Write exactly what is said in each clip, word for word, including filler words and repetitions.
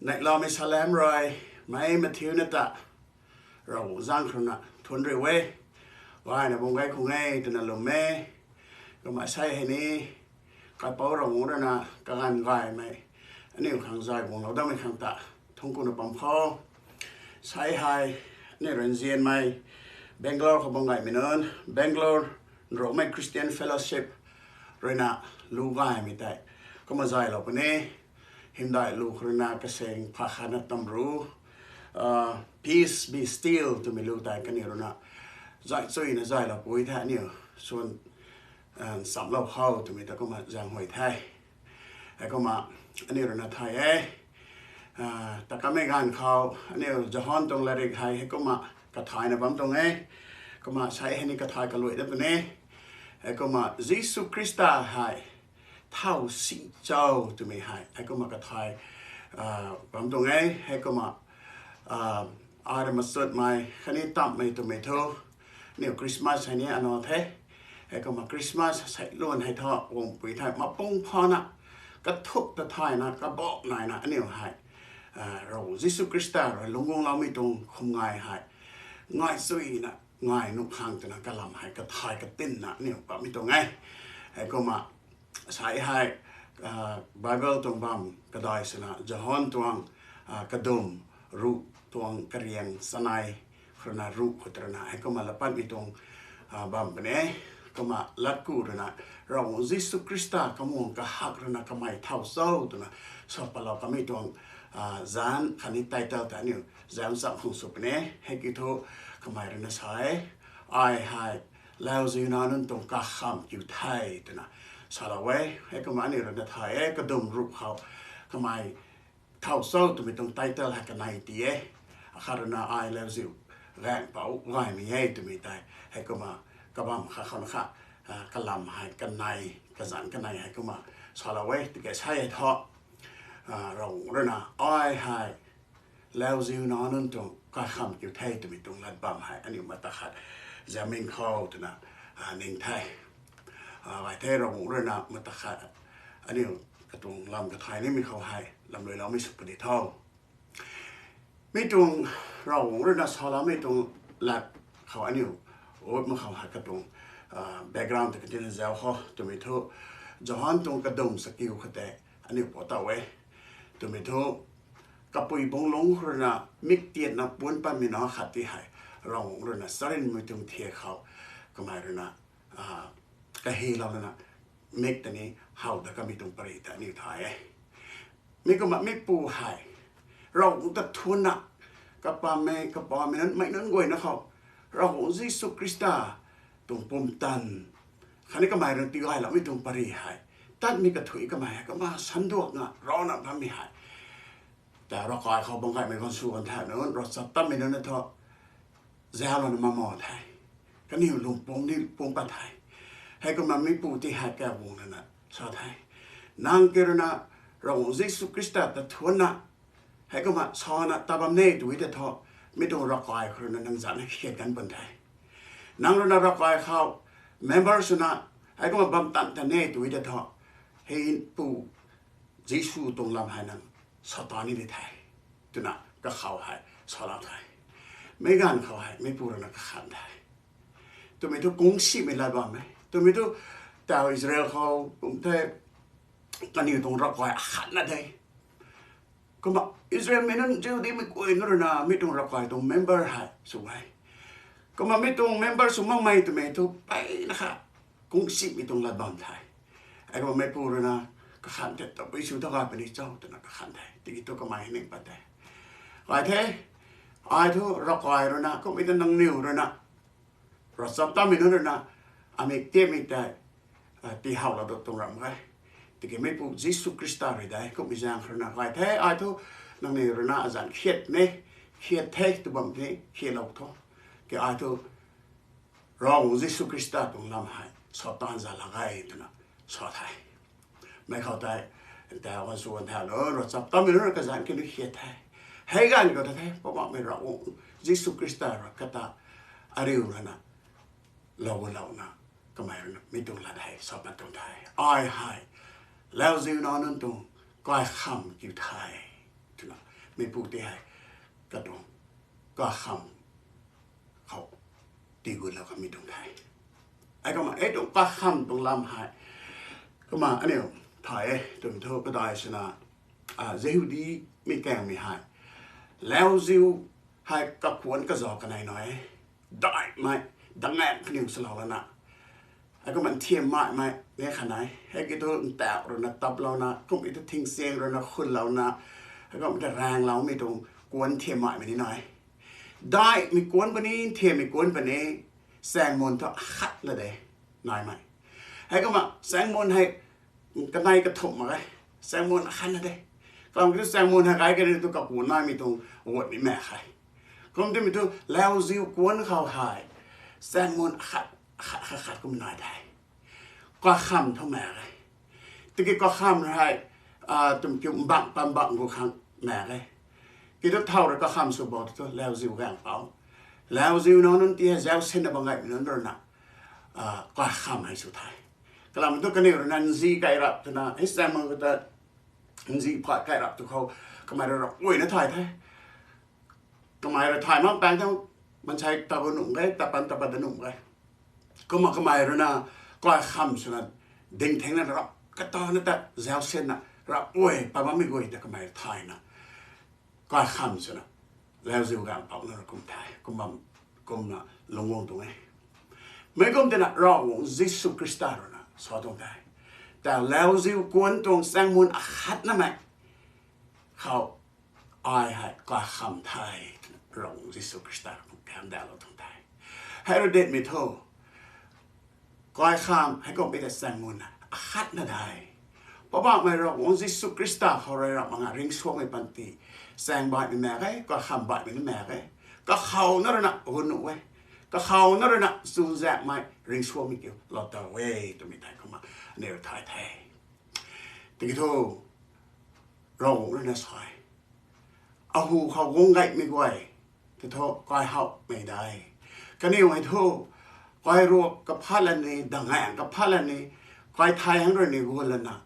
Neihloumei salam rui, mei mathiuna ta, Ravguangc zaeng khou rui na thuanc riu e. Gayna bam gay khang e twna lwm e. Kumna sei hei ni, kaipouc Ravguangc rui na kaganv gaymei, aniu khang zay guanglou dammei khang ta, thuanc kuna bam khou. Sei hei, aniu rui nzianmei, Bangalore khou bam gaymei nunc, Bangalore Nruanghmei Christian Fellowship rui na lu gaymei tei, kumna zaylou puni. Hymdaih lu khou rui na kasing pha khatna tam ru, Peace be still twmei lu tei kaniw rui na zay chuyna zaylou pui the aniu, swan nchamlou khou twmei ta kumna zaenghuay the. Heikumna aniu rui na thay e. Ta kamei ganv khou aniu Johan tuang latrik hei heikumna kathayna bam tuang e. Kumna sei hei ni kathay kaluai dat puni. Heikumna Jisu Khrista hei thow si cho twmei hei heikumna kathay bam tuang e. Heikumna ai rui machutmei khatni tamhmei twmei thu, aniu Christmas hei ni anow the. Heikumna Christmas sei luan hei thu guangpui thei mapung phana, kathuk ta thayna kabak naina aniu hei Ravguangc Jisu Khrista rui lungc guangloumei tuang khum ngai hei ngai chuyna ngai nuh khang twna kalam hei kathay katinna aniu bammei tuang e. Heikumna sei hei Bible tuang bam kadai swna Johan tuang kadum ruh tuang kariang chanei khou rui na ruh khou rui na heikumna latpatmei tuang bam puni. Kumna latku rui na Ravguangc Jisu Khrista kamwang kahak rui na kamei thow cho twna sa patlou kamei tuang zanc khatni title ta aniu zanc cham khang sw puni. Hei ki thu kamei rui na sa e, ai hei lauziu nac nunc tuang kakham kiu the twna salou e. Heikumna aniu rui na thay e, kadum ruh khou kamei thow cho twmei tuang title hei kanei ti e. Akhat rui na ai lauziu gaengpouc gaymei e twmei tei heikumna kabam khat khou na kha kalam hei kanei, kazanc kanei heikumna salou e. Tiki sei hei thu Ravguangc rui na ai hei lauziu nac nunc tuang kakham kiu the twmei tuang lat bam hei aniu mata khat zamin khou twna ning the. Gay the, Ravguangc rui na mata khat aniu katuang lam kathay nimei khou hei lamluiloumei sw puni tho. Mi tuang Ravguangc rui na saloumei tuang lat khou aniu ot mak khou hei katuang background ta katina zau kho twmei thu, Johan tuang kadum chakiu khou tei aniu pou taw e. Twmei thu kapui bungc lungc khou rui na mik tiatna puanc patmei na khat ti hei Ravguangc rui na charynmei tuang thiak khou kamei rui na kahylouna mik ta ni how dat kamei tuang pary ta aniu thay e. Mi kumna mipu hei Ravguangc ta thuanna, kapammei kapammei nunc mei nunc guayna khou Ravguangc Jisu Khrista tuang pumtan khatni kamei rui na tigayloumei tuang pary hei tatmei kathuic kamei hei kumna sanduakna rana bammei hei ta ravkai khou bam gaymei gaanvsw ganvthau nunc, ravchaptatmei nunc na thu zaulouna mamo the. Kaniw lung pum ni pum pat the. Heikumna mipu ti hei kaguang lana sa the, nang ki rui na Ravguangc Jisu Khrista ta thuanna heikumna sana ta bam ne tw e ta thu, mi tuang ravkai khou rui na nang zanc hei khiat kan pun the. Nang rui na ravkai khou member swna heikumna bam tan ta ne tw e ta thu, hei pu Jisu tuang lam hei nang sa ta ni di the twna kakhou hei salou the. Meic ganv khou hei mipu rui na kakhan the. Twmei thu kungsimei lat bam e. Twmei thu tau Israel khou kum the, kaniw tuang ravkai akhatna de. Kumna Israelmei nunc Jihudimei guay nunc rui na mi tuang ravkai tuang member hei sw e. Kumna mi tuang member sw makmei twmei thu mpeyna kha kungsimei tuang lat bam the. Heikumna meipu rui na kakhan the, tabui sw ta gay puni cho twna kakhan the. Tiki thu kamei hei ning pat the. Gay the, ai thu ravkai rui na kummei ta nangniw rui na ravchaptatmei nunc rui na amik tiamik tei tihowlou dat tuang ram e. Tiki meipu Jisu Khrista rui de kummei zaeng khou rui na gay the, ai thu nangniw rui na azanc khiat ne, khiat the tw bam the, khiatlou tho. Ki ai thu Ravguangc Jisu Khrista tuang lam hei sa tan za lak ge twna sa the. Mei khou tei ta gaanvsw ganvthau nunc, ravchaptatmei nunc rui kazanc ki nu khiat the. Hei ganv khou ta the, Poubauhmei Ravguangc Jisu Khrista rui kata ariu lana lou gulouna kamei rui na mi tuang lat hei sa pat tuang the. Ai hei lauziu nac nunc tuang kaikham kiu the twna Pu tei hei katuang kakham khou tiigutlou kamei tuang the. Heikumna ei tuang kakham tuang lam hei kumna aniu thay e twmei thu kadai swna, Jihudimei kaengmei hei lauziu hei kakuanc kazauh kanei nai e. Daihmei, dangaeng kaniw swlou lana, heikumna nthiammaimei ni kha nai. Hei ki thu ntauh ruina taplouna, kummei thu thingsiang ruina khunlouna, heikumna ta raengloumei tuang kuanc nthiammaimei ni nai. Daihmei kuanc puni, nthiammei kuanc puni, saengmun thu akhatna de naimei. Heikumna saengmun hei kanei kathumh mak e. Saengmun akhatna de. Kalam kiu thu saengmun hei kai kaniw thu kakuanc naimei tuang guatmei mak khe. Kum timei thu lauziu kuanc khou hei saengmun akhat, akhat, akhat, akhat kum nai the. Kakham thu mak e. Tiki kakham hei twmei kiu mbang pambang gu khang mak e. Kiu thu thow rui kakham sw bo tei thu lauziu gaengpouc, lauziu nunc ti hei zausinna bam gaymei nunc ruina kakham hei sw the. Kalam thu kaniw ruina nzi kai rap twna hei saengmun khou ta nzi phat kai rap tu khou kamei rui rap guayna thay the. Kamei rui thay mak paeng thu, maansei ta gu nuh e, ta pan ta pat da nuh e. Kumna kamei ruina kakham swna dingthengna rap katana ta zausinna rap guay pat bammei guay ta kamei thayna kakham swna lauziu gaengpouc na ra kum the, kum bam, kumna lungc guang tuang e. Mei kum tina Ravguangc Jisu Khrista ruina sa tuang the. Ta lauziu kuanc tuang saengmun akhatnamei khou ai hei kakham the twna Ravguangc Jisu Khrista rui kum kahamdaklou tuang the. Hei rui dinmei thu, kakham heikumhmei ta saengmun akhatna de. Poubauhmei Ravguangc Jisu Khrista khou rui rap mak nga ringcsuangmei panty, saeng baihmei mak e, kakham baihmei ni mak e. Kakhou na ruina gun nuh e. Kakhou na ruina chuzaenghmei ringcsuangmei kiu lou taw e twmei tei kumna aniu thay the. Tiki thu Ravguangc ruina sa e, ahu khou guang gaymei guay tei thu kaihouhmei de. Kaniw hei thu kairuak kaphat lani, dangaeng kaphat lani, kai thay hang rui ni gu lana,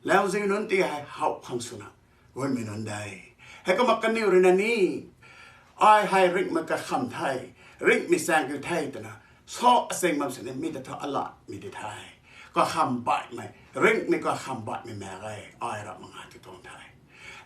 lauziu nunc ti hei houh khang swna gunmei nunc de. Heikumna kaniw ruina ni ai hei ringhmei kakham the, ringhmei saeng kiu the twna sa asing bam sini mi ta thu alatmei di the. Kakham baihmei, ringhmei kakham baihmei mak e, ai rap mak nga ti tuang the.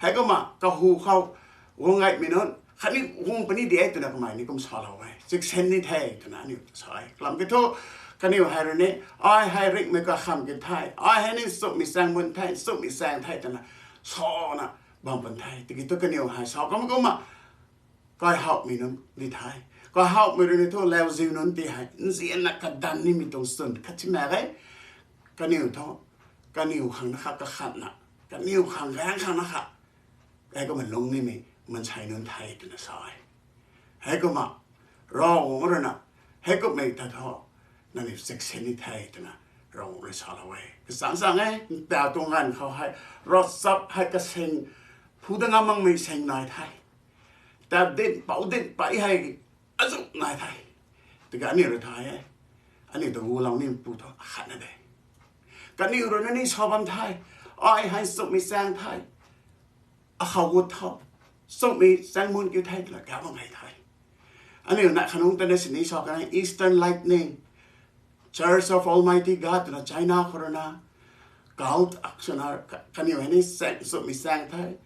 Heikumna kahu khou guang gaymei nunc khatni guang puni di e twna kamei ni kum salou e, chiksen ni the twna aniu ta sa e. Kalam kiu thu kaniw hei rui ni ai hei ringhmei kakham kiu the, ai hei ni nchumhmei saengmun the, nchumhmei saeng the twna sana bam pan the. Tiki thu kaniw hei sa kum kumna kaihouhmei nunc di the. Kaihouhmei rui ni thu lauziu nunc ti hei nzianna kadan nimei tuang chwn khat ti mak e. Kaniw thu, kaniw khang na kha kakhatna, kaniw khang gaeng khang na kha, heikumna lung nimei maansei nunc the twna sa e. Heikumna Ravguangc ruina heikumhmei ta thu nangniw chiksen ni the twna Ravguangc rui salou e. Kachang chang e, ntaw tuang ganv khou hei ravchap hei kasing phu dat ngam makmei sing nai the. Ta dinhpouc dinhpey hei azuh nai the. Tiki aniu rui thay e, aniu ta gulou nimei pu thu akhatna de. Kaniw ruina ni sa bam the, ai hei nchumhmei saeng the, akhou gut tho, nchumhmei saengmun kiu the twna kau bam gay the. Aniu na khanungc ta na sini sa kan e, Eastern Lightning, Church of Almighty God twna China khou ruina, cult akswna, kaniw hei ni saeng, nchumhmei saeng the,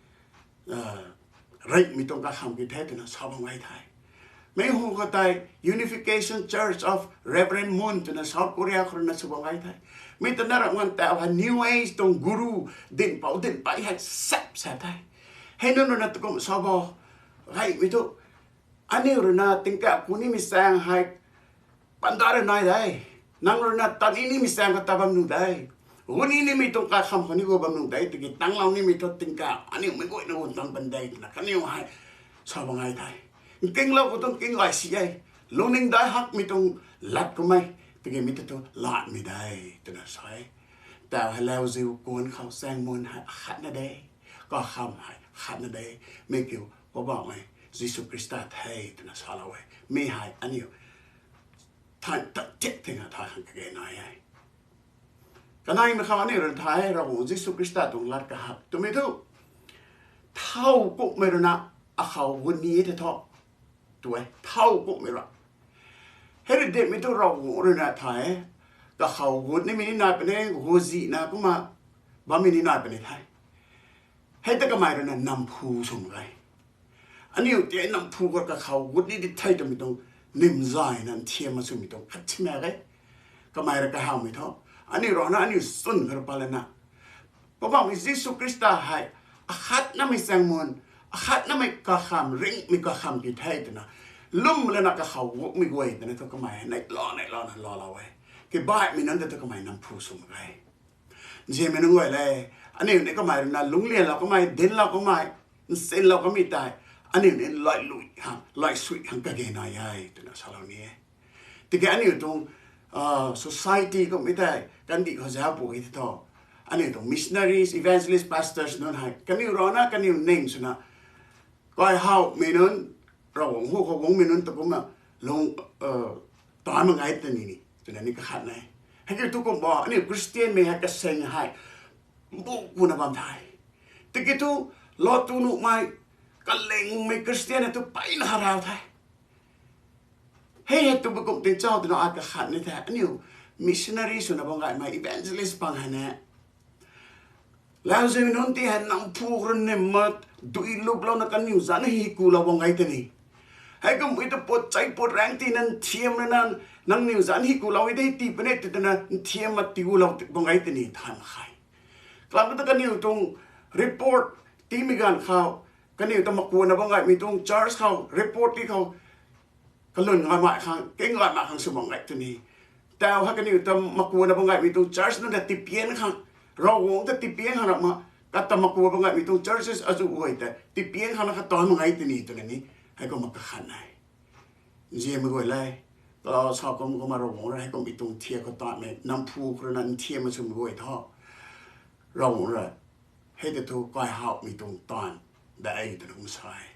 ringhmei tuang kakham kiu the twna sa bam gay the. Mei hu khou tei Unification Church of Reverend Moon twna South Korea khou ruina sw bam gay the. Mi ta na rap nganv taw hei New Age tuang guru, dinhpouc dinhpey hei sap sa the. Hei nunc ruina tukum sa bo, gaymei thu, aniu ruina tingkauh ku nimei saeng hei panda rui nai de. Nang ruina tat ni nimei saeng khou tat bam nuh de. Gu ni nimei tuang kakham khou ni gu bam nuh de. Tiki tanglou nimei thu tingkauh aniu mei guayna gun tang pan de twna kaniw hei sa bam gay the. Nkinglou khou tuang king gay si e. Lungning daic hakmei tuang lat kum e. Tiki mi ta thu latmei de twna sa e. Taw hei lauziu kuanc khou saengmun hei akhatna de, kakham hei akhatna de. Mi kiu Poubauhmei Jisu Khrista the twna salou e. Mi hei aniu thay ta tik thing a thay khang kage nai e. Kaneimei khou aniu rui thay e, Ravguangc Jisu Khrista tuang lat kahak twmei thu Thau kumhmei rui na akhou gut ni e the thu, tu e, thau kumhmei rui. Hei rui dinmei thu Ravguangc rui na thay e. Kakhou gut nimei ni nai puni, gutzihna kumna bammei ni nai puni the. Hei ta kamei rui na namphu sw mak ge. Aniu tei namphu khou kakhou gut ni di the twmei tuang nimzayna nthiam ma swmei tuang khat si mak ge. Kamei rui kahawmei thu, aniu rui na aniu chwn khou rui pat lana, Poubauhmei Jisu Khrista hei akhatnamei chaengmun, akhatnamei kakham, ringhmei kakham ki the twna lwm lana kakhou gutmei guay twna thu kamei hei neihla neihlouna laalou e. Kibaihmei nunc ta thu kamei namphu sw mak ge. Nzianmei nunc guay le, aniu ni kamei rui na lungclianlou kamei, dinclou kamei, nsinlou kamei tei, aniu ni lailui khang, laisui khang kage nai e twna salou ni e. Tiki aniu tuang society kummei tei kandih khou zauc pw e the thu, aniu tuang missionaries, evangelist, pastors nunc hei kaniw rui na kaniw ning swna, kaihawmei nunc, Ravguangc hu khou guangmei nunc ta kumna lung tan mak ge tei ni, twna ni kakhat e. Hei kiu thu kumh bo, aniu Christianmei hei kaseng hei bu kuna bam the. Tiki thu, lou tu nuhmei, kalingmei Christian hei thu peyna harau the. Hei hei tu bu kum ting chau twna ai kakhat ni the, aniu missionary swna bam gaymei evangelist pang hei ne, lauziu nunc ti hei namphu khou rui nim ma dui luplouna kaniw zanc hi kulou bam ge tei ni. Hei kummei ta puat chei puat raeng tina nthiam lana, nangniw zanc hi kulou e de, tii puni e twna nthiam ma tiigulou bam ge tei ni thay mak khe. Kalam ta kaniw tuang report tiimei ganv khou, kaniw ta makuana bam gaymei tuang church khou report ti khou, kalun gaymei khang, king gaymei khang sw bam ge tei ni. Tau hei kaniw ta makuana bam gaymei tuang church nunc ta tipian khang, Ravguangc ta tipian khang ramh ma, kata makua bam gaymei tuang churches azuh guay ta tipian khang na kha tan mak ge tei ni twna ni, hei kumna kakhat e. Nzianmei guay le, kalau sa kum kumna Ravguangc rui hei kummei tuang thiak khou tanmei, namphu khou rui na nthiam ma swmei guay thu, Ravguangc rui hei tei thu kaihawmei tuang taanv de twna kum sa e.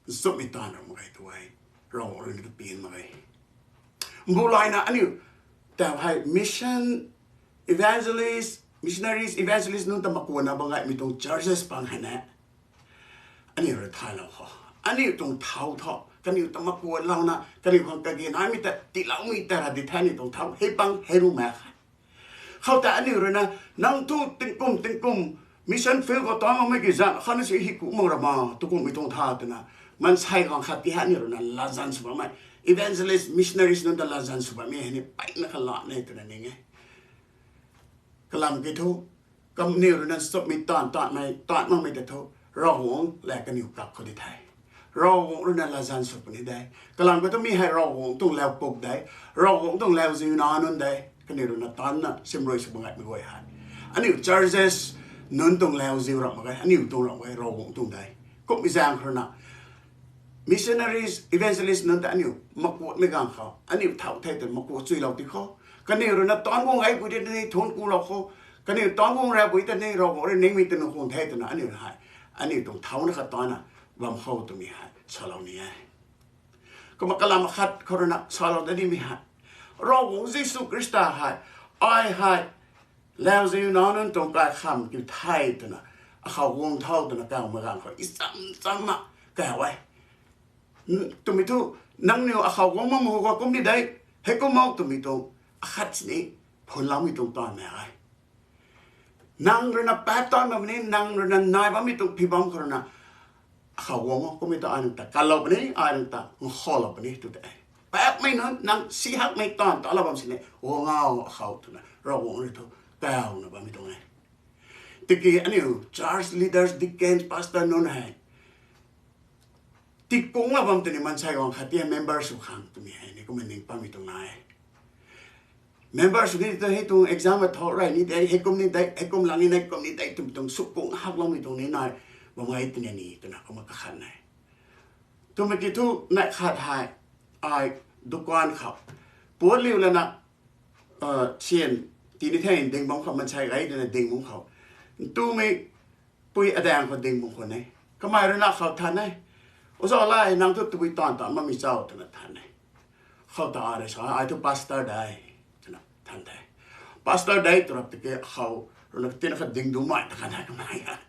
Nchumhmei taanv ram mak ge tu e. Ravguangc rui ni ta pian mak ge. Mbu layna aniu tau hei mission, evangelist, missionaries, evangelist nunc ta makuana bam gaymei tuang churches pang hei ne, aniu rui thaylou khou, aniu tuang thau thu kaniw ta makuanlouna kaniw khang kage naimei ta tiiloumei ta ra di the, aniu tuang thau hei pang hei ru mak khe. Khoutei aniu rui na, nang thu tingkum tingkum mission field khou tan makmei ki zanc khatna si hi ku mak ra ma, tu kummei tuang tha twna, maansei gaanv khat ti hei aniu rui na latzan sw bammei, evangelist, missionaries nunc ta latzan sw bammei hei ni peyna kha lan e twna ning e. Kalam kiu thu, kaniw rui na nchumhmei taanv tanmei, taanv makmei tei thu, Ravguangc le kaniw kak khou di the. Ravguangc rui na latzan sw puni de. Kalam kiu thu mi hei Ravguangc tuang lau puk de. Ravguangc tuang lauziu nac nunc de. Kaniw rui na taanna simrui sw bam gaymei guay hei, aniu churches nunc tuang lauziu ram mak ge, aniu tuang ram mak ge, Ravguangc tuang de. Kummei zaeng khou rui na, missionaries, evangelist nunc ta aniu makuatmei ganv khou aniu thau the twna makuat chuilou ti khou, kaniw rui na taanc guang gaybui tei ni thuanc kulou khou, kaniw taanc guang raubui tei ni Ravguangc rui ningmei tei nu khang the twna aniu hei, aniu tuang thau na kha taanna bam khou twmei hei salou ni e. Kumna kalam khat khou rui na salou da nimei hei, Ravguangc Jisu Khrista hei, ai hei lauziu nac nunc tuang kaikham kiu the twna, akhou guang tho twna kaw mak ganv khou i cham cham na kaw e. Twmei thu, nangniw akhou guang mak mak khou kum ni de, hei kum mak twmei tuang, akhat sini phunloumei tuang taanv mak e. Nang rui na paap taanv bam ni, nang rui na nai bammei tuang phi bam khou rui na, akhou guang o, kummei ta ai nang ta kanlou puni, ai nang ta nkhaulou puni tu tei, paapmei nunc nang si hakmei taanv talou bam sini guang o akhou twna Ravguangc rui thu kawna bammei tuang e. Tiki aniu church leaders, deacons, pastor nunc hei tikungclou bam tei ni maansei gaanv khat ti hei member sw khang twmei hei ni kumna ning pammei tuang nai e. Member sw ni tu hei tuang exam a thau rey ni de, hei kum ni de, hei kum lang ni de, kum ni de twmei tuang sw kung hakloumei tuang ni nai bam e tini ni twna kumna kakhat e. Twmei ki thu neih khat hei, ai dukan khou puat liu lana, syan tii ni the ding bam khou, maansei gay twna ding bam khou, ntumei pui adaeng khou ding bam khou ni, kamei rui na khou than e, Oja lai, nang thu tabui taanv taanv bammei cho twna than e. Khou ta ai rui sa, ai thu pastor de twna than the. Pastor de tw rap tiki khou rui na katina kha ding ducmei ta khan hei kamei a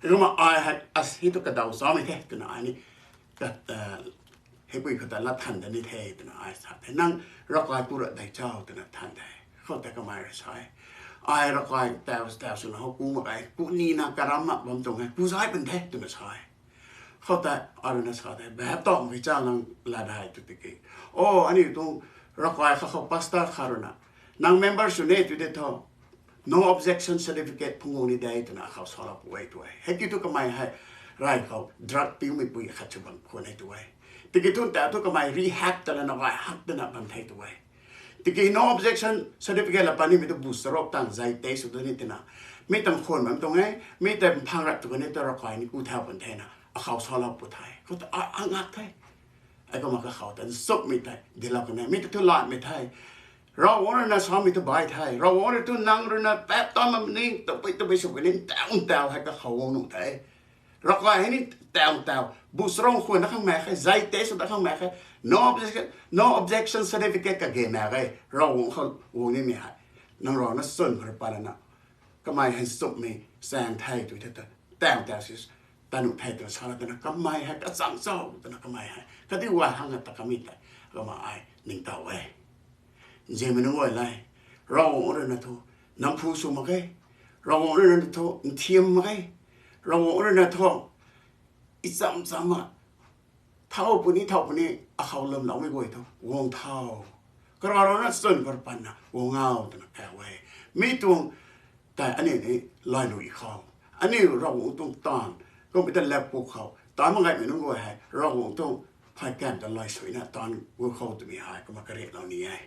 Heikumna ai hei, as hei tu kadaw chamei the twna ai ni, kat, hei pui khou ta lat than da ni the twna ai sa the. Nang ravkai ku ra dei cho twna than the. Khoutei kamei rui sa e, ai ravkai taw taw swna how ku mak ge, ku nina karam mak bam tuang e, ku zay pun the twna sa e. Khoutei ai rui na sa the, bap tawmei cha nang lat hei tu tiki, o, aniu tuang ravkai kha khou pastor khat rui na, nang member sw ni tu de tho, no objection certificate phungc guang ni de twna akhou salou pw e tu e. Hei ki tu kamei hei, rai khou drug piumei pui khat sw bam khwan e tu e. Tiki tu ta thu kamei rehab ta lana gay hak twna bam the tu e. Tiki no objection certificate la panimei tu bu charuk tang zay tei sw tu ni twna, mi tang khwan bam tuang e, mi tei mphang rat tu kani ta ravkai ni ku thau pun thena akhou salou pw the. Khou ta a, a ngak the. Heikumna kakhou ta nchumhmei tei dilou kan e, mi ta thu latmei the. Ravguangc rui na samei tu bai the. Ravguangc rui tu nang rui na tap tam mak ni, tabui tabui sw kani, ntaw ntaw hei kakhou guang nuh the. Ravkai hei ni ntaw ntaw bu charuk khwan na khang mak khe, zay tei sw da khang mak khe, no objection, no objection certificate kage mak ge, Ravguangc khou guang nimei hei. Nang rui na chwn khou rui pat lana, kamei hei nchumhmei chaeng the tu the ta, ntaw ntaw si, ta nuh the twna sa la twna kamei hei kachang cho twna kamei hei kadi gay hang ta kamei tei, kumna ai ningtow e. Nzianmei nunc guay le, Ravguangc rui na thu namphu sw mak ge, Ravguangc rui na thu nthiam mak ge, Ravguangc rui na thu icham cham a, thau puni thau puni, akhou lwmloumei guay thu guang thau, karana chwn khou rui patna guang o twna kau e. Mi tuang tei aniu ni lailui khou, aniu Ravguangc tuang taanv kummei ta lap ku khou ta mak gaymei nunc guay hei Ravguangc tuang phay kan ta lay suina taanv gu khou twmei hei kumna kariaklou ni e.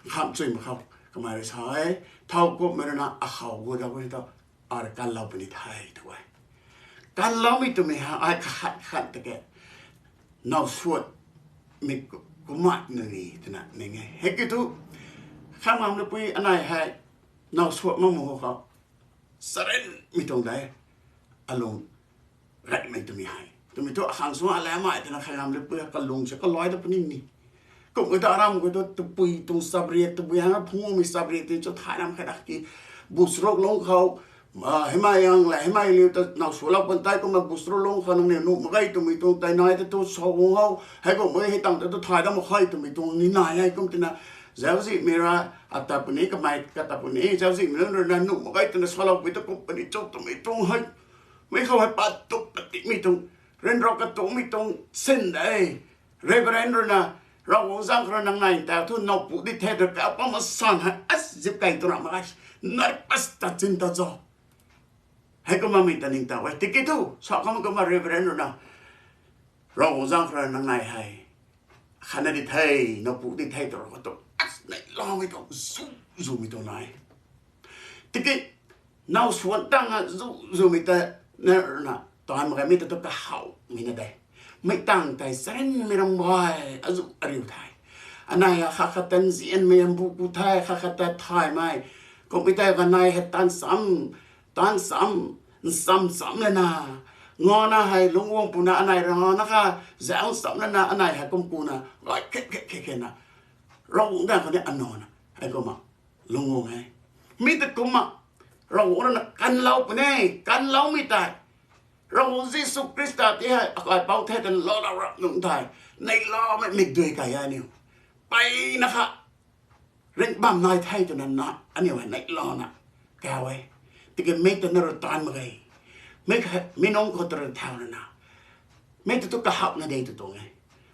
Kham chuy mak khou kamei rui sa e, thau kummei rui na akhou gu da gu ni thu, ar kanlou puni the tu e. Kanloumei twmei hei ai kakhat khat ta ke, now suatmei kumna ni twna ning e. Hei ki thu, khamam luipui anei hei now suat mak mu khou, charynmei tuang de, alung gaymei twmei hei twmei thu akhang sw a lamei twna khamam luipui kalung se kalui da puni ni. Kum kata aram khou tu tabui tuang chapriak, tabui hang phungmei chapriak ti cho thay ram khat ki, bu charuk lung khou, heimei ang le heimei liu ta now sualou pun tei kumna bu charuk lung khou nangniw nuh mak ge twmei tuang tei nai ta tu sa guang o, heikumhmei hei tang ta tu thay da mak khe twmei tuang ni nai e. Kum tina, zauczihmei ra ata puni, kamei kata puni, zauczihmei nunc rui na nuh mak ge twna saloupui ta kum puni cho twmei tuang hei, mei khou hei pat tu patimei tuang, ryanra katuangmei tuang sin de. Reverend rui na, Ravguangc zaeng khou rui nang nai ta thu nowpu di the ta kau pa masan hei, as zip kai tu ra mak ge, nervous ta chin ta cho. Heikumna mei ta ningtow e. Tiki thu sa kham kumna Reverend rui na, Ravguangc zaeng khou rui nang nai hei, khatna di the, nowpu di the tu ra khou tu, as neihlamei tuang zu, zumei tuang nai. Tiki now suan tang a zu, zumei ta, na rui na, taanv mak ge, mi ta tu kahawmei na de. Mei tang tei charynmei ram gay, azu ariu the. Anei a khat khat ta nzianmei ambu ku the, khat khat ta thaymei. Kummei tei kanei hei taanv cham, taanv cham, ncham cham lana, ngana hei lungc guang puna anei rana kha, zauc cham lana anei hei kum kuna gay khe khe khe khe na, Ravguangc daeng khou ni anana heikumna lungc guang e. Mi ta kumna Ravguangc rui na kanlou puni, kanloumei tei, Ravguangc Jisu Khrista ti hei akaipouc the twna laalou rap nunc tei, neihlamei mikdui kai aniu, peyna kha ringh bam nai the twna na aniu hei neihlana kau e. Tiki mei ta na rui taanv mak ge, mei nunc khou ta rui thau na na, mei ta tu kahawna de tu tuang e.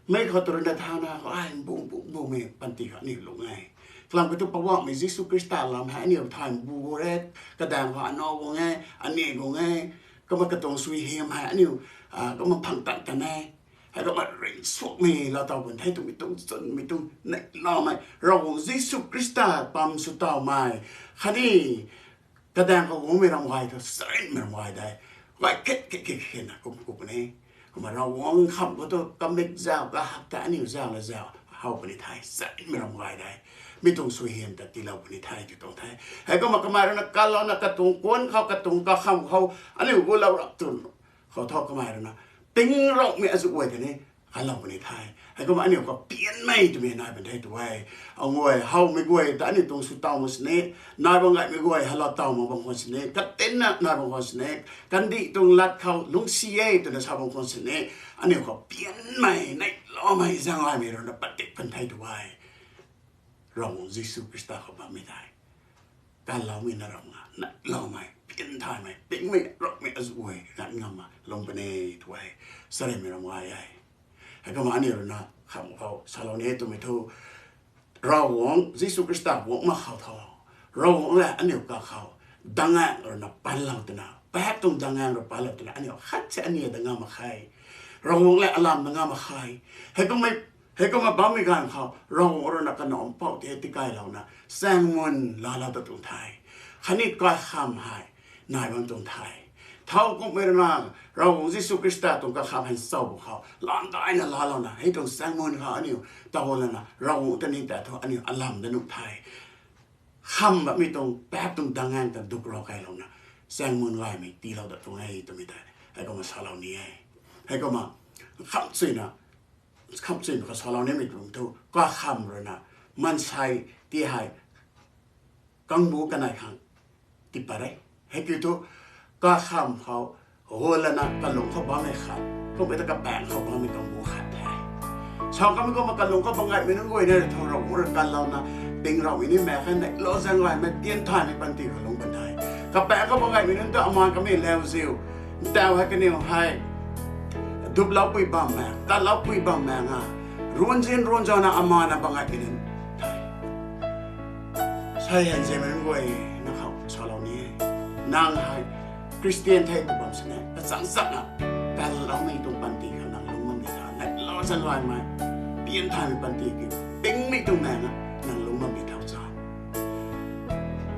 Mei khou ta rui na thau na ai bu bu bumei panty kha aniu lung e. Kalam kiu thu Poubauhmei Jisu Khrista lam hei aniu thay bu gu re, kadaeng khou anac guang e, aniw guang e, kumna katuang suaihiam hei aniu kumna phang tan tan e. Heikumna ringcsuakmei laa taw bun the twmei tuang chwnmei tuang neihlamei Ravguangc Jisu Khrista pam sw tawmei khatni kadaeng khou guangmei ram gay thu charynmei ram gay de. Gay khe khe khe khe na kum kum puni. Kumna Ravguangc kham khou thu kamik zauc kahak ta aniu zauc la zauc how puni the, charynmei ram gay de. Mi tuang suaihiam ta tiilou puni the ti tuang the. Heikumna kamei rui na kalouna katuang kuan khou katuang kakham khou aniu gulou rap tu khou thu kamei rui na ting raumei azu guay tei ni kalou puni the. Heikumna aniu khou pianmei twmei nai bam the tu e. Aguay, howmei guay ta aniu tuang sw taw mak sini, nai bam gaymei guay, halou taw mak bam khwan sini, katinna nai bam khwan sini, kandih tuang lat khou lungcsi e twna sa bam khwan sini, aniu khou pianmei, neihloumei, zaenglaymei rui na padik pan the tu e. Ravguangc Jisu Khrista khou bammei tei, kaloumei na ram nga, neihloumei, pian thaymei, pingmei, rokmei azuh e, ran ngam ma lung puni tu e. Sarimei ram gay e. Heikumna aniu rui na kham khou salou ni e twmei thu, Ravguangc Jisu Khrista guang mak khou tho, Ravguangc le aniu kakhou dangaeng rui na panlou twna, pap tuang dangaeng rui panlou twna aniu khat si aniu da ngam mak khe. Ravguangc le alam da ngam mak khe. Heikumna, heikumna bammei ganv khou Ravguangc rui na kanac mpouh tei tikaylouna chaengmun laalou ta tuang the. Khatni kakham hei nai bam tuang the. Thowkumhmei rui na Ravguangc Jisu Khrista tuang kakham hei nchau bu khou landaina laalouna, hei tuang chaengmun khou aniu taw lana Ravguangc ta ni ta thu aniu alam da nuh the. Kham bammei tuang, pap tuang dangaeng ta duk rou keylouna, chaengmun gaymei tiilou ta tuang e twmei tei heikumna salou ni e. Heikumna kham chuina, kham chuina khou salou nimei tuang thu, kakham rui na maansei ti hei kangbu kanei khang tipat e. Heikiu thu, kakham khou gu lana kalung khou bammei khat, kummei ta kapaengc khou bammei kangbu khat the. Sa kamei kumna kalung khou bam gaymei nunc guay na rui thu Ravguangc rui kalouna, ping raumei ni mak khe, neihloumei, zaenglaymei, pian thaymei panty khou lung pan the. Kapaengc khou bam gaymei nunc ta amaan kamei lauziu, ntau hei kaniw hei duplou pui bam mak, tatlou pui bam mak nga, ruanzin ruanzana amaana bam gaymei nunc the. Sei hei nzianmei nunc guay na khou salou ni e. Nang hei Khristian the tw bam sini, kachang chakna kalloumei tuang panty khou nang lungc bam di tha, neihlou zanlaymei, pian thaymei panty kiu pingmei tuang nang na, nang lungc bam di thau cha.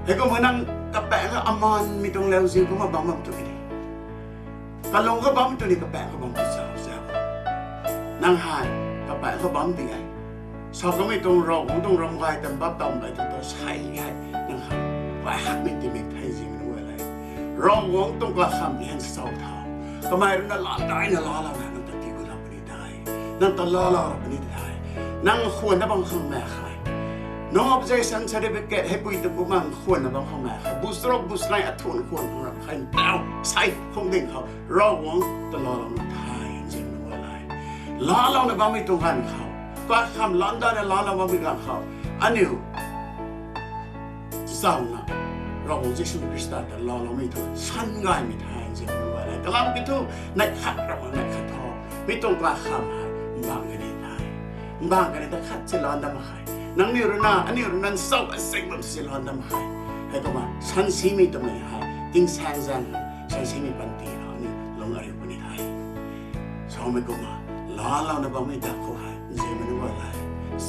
Heikumna nang kapaengc khou amaanmei tuang lauziu kumna bam bam tu ni, kalung khou bam tu ni, kapaengc khou bam tu cha cha. Nang hei kapaengc khou bam di e. Sa kamei tuang Ravguangc tuang ram gay ta bap tam gay tu ta sei hei nang hei bai hakmei timik thei zimei nunc guay le, Ravguangc tuang kakham hei nchau tha. Kamei rui na landaina laalouna nang ta tiigu lap puni tei, nang ta laalou rap puni tei, nang khwanna bam khang mak khe. Nang object san certificate hei pui ta kumna khwanna bam khang mak khe. Busrok busnai athuan khwan khang rap khe, ntau sei khung ding khou Ravguangc ta laalouna thei nzianmei nunc guay le, laalouna bammei tuang ganv khou, kakham landaina laalou bammei ganv khou, aniu zauna Ravguangc Jisu Khrista ta laaloumei thu san gaymei thei nzianmei nunc guay le, kalam kiu thu, neih khat rap neih khat tho, mi tuang kakham hei mbang kani the. Mbang kani ta khat si laan dam mak khe. Nangniw rui na, aniu rui na nchau asek bam si laan dam mak khe. Heikumna sansimei twmei hei tingsaeng zaeng, sansimei panty khou ni lung ariu puni the. Samei kumna, laalouna bammei ta khou hei nzianmei nunc guay le,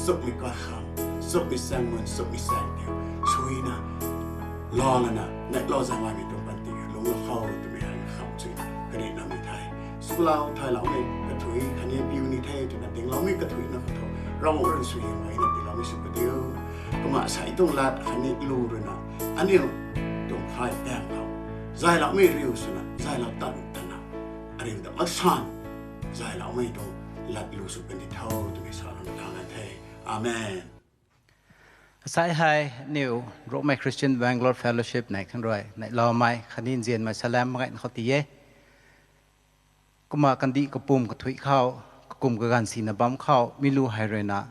chumhmei kakham, chumhmei chaengmun, chumhmei chaeng kiu suina, laalana neihlou zanlaymei tuang panty khou lungc khou twmei hei kham chuina kani namei the. Swlou thayloumei kathuic khatni piu ni the twna dingloumei kathuicna khou thu, Ravguangc rui sw hymei na tiiloumei sw kadiu. Kumna sei tuang lat khatni lu rui na, aniu tuang phay paeng khou zayloumei riu swna zaylou tan tana, ariu ta mak san, zayloumei tuang lat lu sw kan di tho twmei salou ni kang kan the. Amen. Asei hei aniu Rongmei Christian Bangalore Fellowship nei khang rui neihloumei khatni nzianmei salam mak gayna khou ti e. Kumna kandih kapum kathuic khou, kakum kaganv sina bam khou mi lu hei rui na,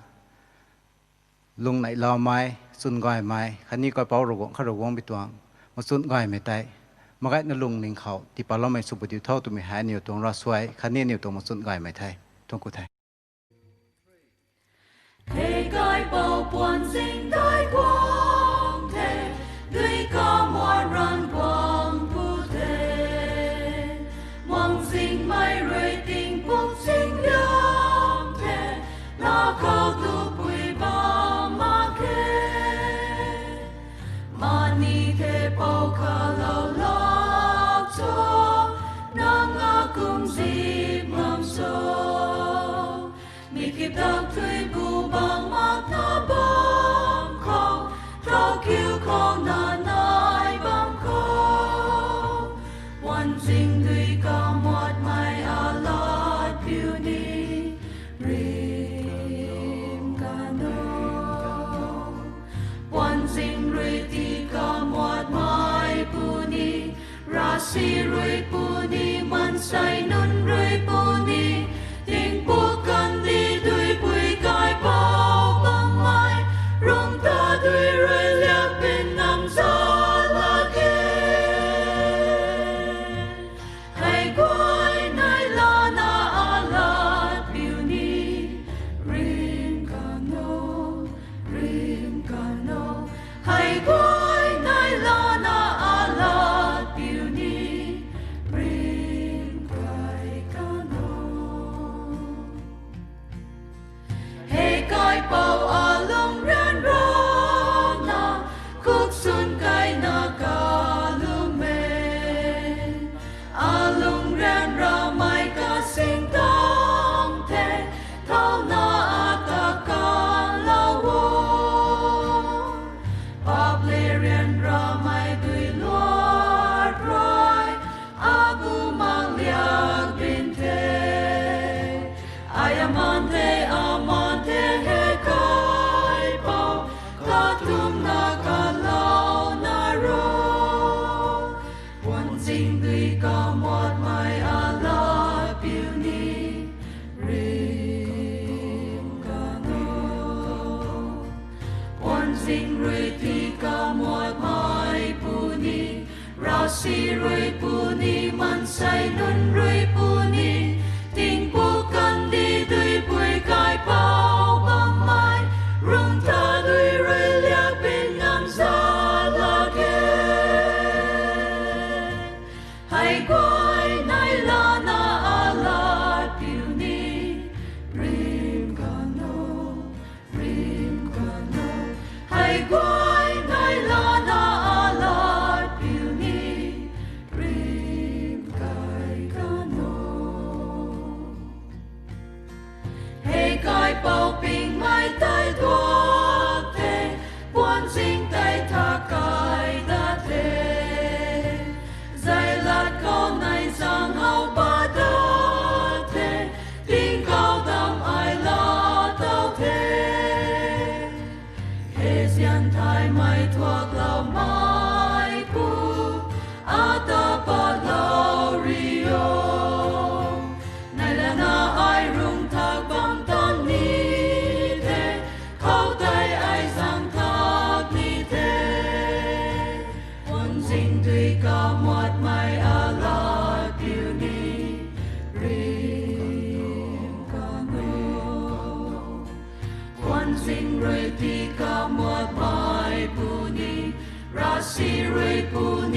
lung neihloumei, chwn gaymei khatni kaipouc Ravguangc kha Ravguangc bi tuang machwn gaymei tei, mak gayna lungning khou tiipatloumei sw pu diu tho twmei hei aniu tuang ravsuai khatni aniu tuang machwn gaymei the. Thuanc ku the. Hei kaipouc puan zing dai guang the, dui kamuat ran guang pu the. Muang zingmei rui tingpuk zingliang the, na khou tu pui bam mak khe. Mani the pou khalou lak cho, nang a kum zip ngam cho. Mi kipdak thui bu bam makna bam khou, thau kiu khou na nai bam khou, puan zing dui kamuatmei a lat piu ni. si rui puni, mansei nunc rui puni, tingpuk kandih duipui kaipouc bammei, rungta dui rui liak pin nam za lak e. Hei guay nai lana alat piu ni, rim kano, rim kano. Hei guay nai lana alat piu ni, rim kai kano. Hei kaipouc alung ryanrana, kuk swn kaina kalum e. Alung ryanramei kasing tang the, thauna ata kalou o. Paap le ryanramei dui luat rui, abu mak liak bin the. Ai aman the, aman the, hei kaipouc, katumna kalouna ro. Puanzing dui kamuatmei alat piu ni, rim kano. Puanzing rui tii kamuatmei puni, ravsic rui puni, mansei nunc rui puni, tingpuk kandih duipui kaipouc bammei, rungta dui rui liak pin nam za lak e. Hei guay nai lana alat piu ni, rim kano, rim kano. Hei guay nai lana alat piu ni, rim kai kano. Hei kaipouc pingmei tei duak the, puanzing tei tha kai dat the. Zeilat khou nai zaeng how pat dat the, tingkauh dam ai laa tow the. Hei zian thaymei thuakloumei pu, ata patlou rio. Nai lana ai rung thak bam tan ni the, khou tei ai zaeng thak ni the. Puanzing dui kamuatmei alat piu ni, rim kano. Puanzing rui tii kamuatmei puni, ravsic rui puni,